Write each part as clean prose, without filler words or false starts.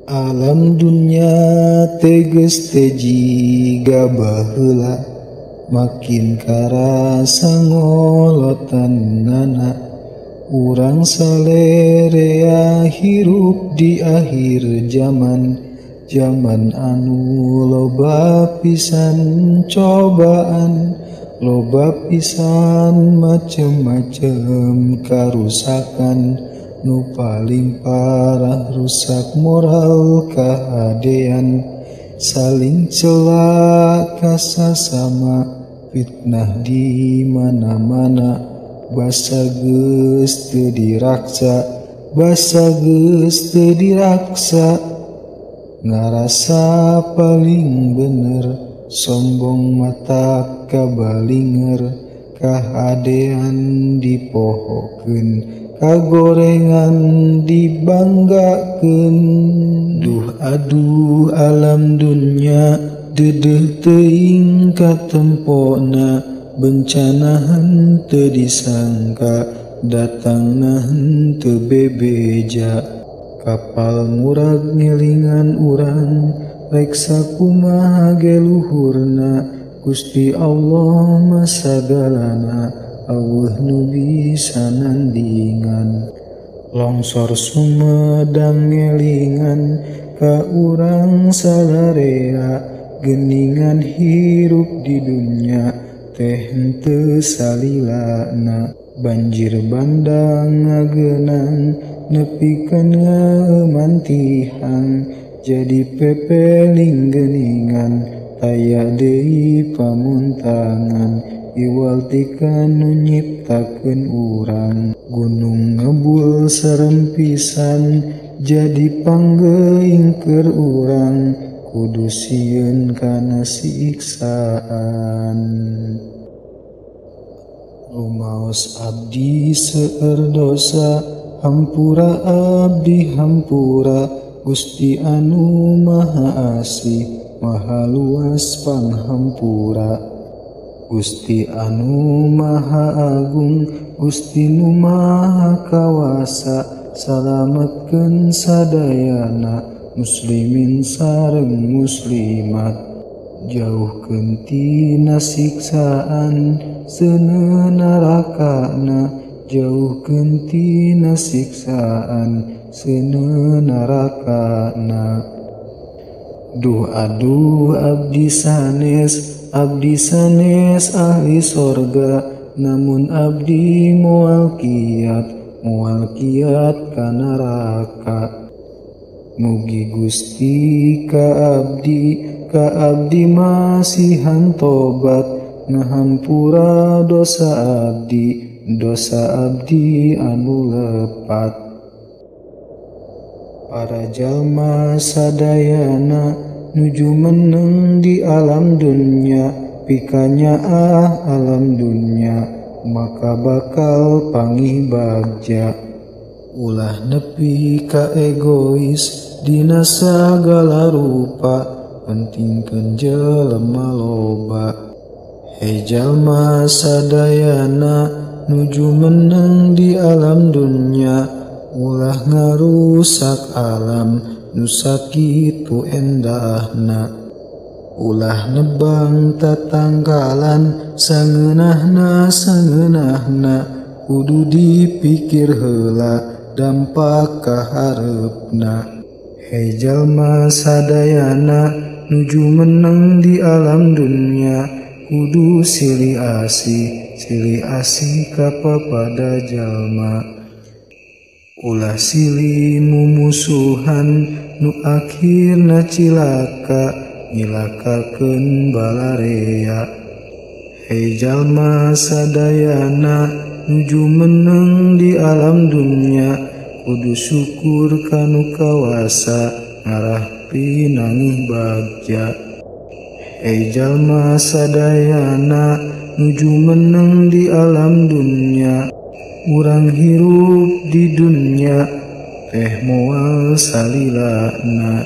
Alam dunya teh geus teh jiga baheula, makin karasa ngolotannana. Urang salerea hirup di akhir zaman, zaman anu loba pisan cobaan, loba pisan macem-macem karusakan. Nu paling parah rusak moral kahadean, saling cela kasasama, fitnah di mana-mana. Basa geus teu diraksa, basa geus teu diraksa, ngarasa paling bener, sombong mata kabalinger, kahadean dipohokeun, kagorengan dibanggakeun. Duh aduh alam dunya deudeuh teuing katempona, bencana henteu disangka, datangna henteu bebeja. Kapal murag ngelingan urang, rek sakumaha ge luhurna, Gusti Allah mah sagalana, eueuh nu bisa nandingan. Longsor Sumedang ngelingan ka urang salarea, geuningan hirup di dunya teh henteu salilana. Banjir bandang ngageunang nepikeun ngaemantihang, jadi pepeling geuningan taya deui pamuntangan. Iwal tika nu nyiptakeun urang, gunung ngebul serem pisan, jadi panggeuing keur urang, kudu sieun kana siksaan. Rumaos abdi seueur dosa, hampura abdi hampura, Gusti anu Maha Asih Maha Luas panghampura. Gusti anu Maha Agung, Gusti nu Maha Kawasa, salametkeun sadayana muslimin sareng muslimat. Jauhkeun tina siksaan seuneu narakana, jauhkeun tina siksaan seuneu narakana. Duh aduh abdi sanes ahli sorga, namun abdi moal kiat ka neraka. Mugi Gusti ka abdi masihan tobat, ngahampura dosa abdi anu lepat. Para jalma sadayana nuju meneng di alam dunya, pikanya ah alam dunya, maka bakal pangih bagja. Ulah nepi ka egois dina sagala rupa, pentingkeun jelema loba. Hei jalma sadayana nuju meneng di alam dunya, ulah ngarusak alam nu sakitu endahna. Ulah nebang tatangkalan sangeunahna sangeunahna, kudu dipikir heula dampak kahareupna. Hei jalma sadayana nuju meneng di alam dunya, kudu silih asih ka papada jalma. Ulah silih mumusuhan nu akhirna cilaka, nyilakakeun balarea. Hei jalma sadayana nuju meneng di alam dunya, kudu syukur kanu kawasa, ngarah pinangih bagja. Hei jalma sadayana nuju meneng di alam dunya, urang hirup di dunya teh moal salilana.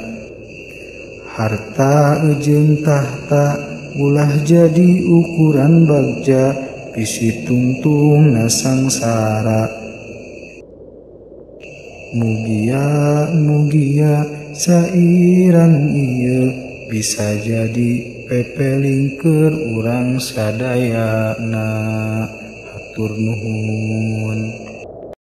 Harta jeung tahta ulah jadi ukuran bagja, bisi tungtungna sangsara. Mugia mugia Sairan ieu bisa jadi pepeling keur urang sadayana. Hatur nuhun.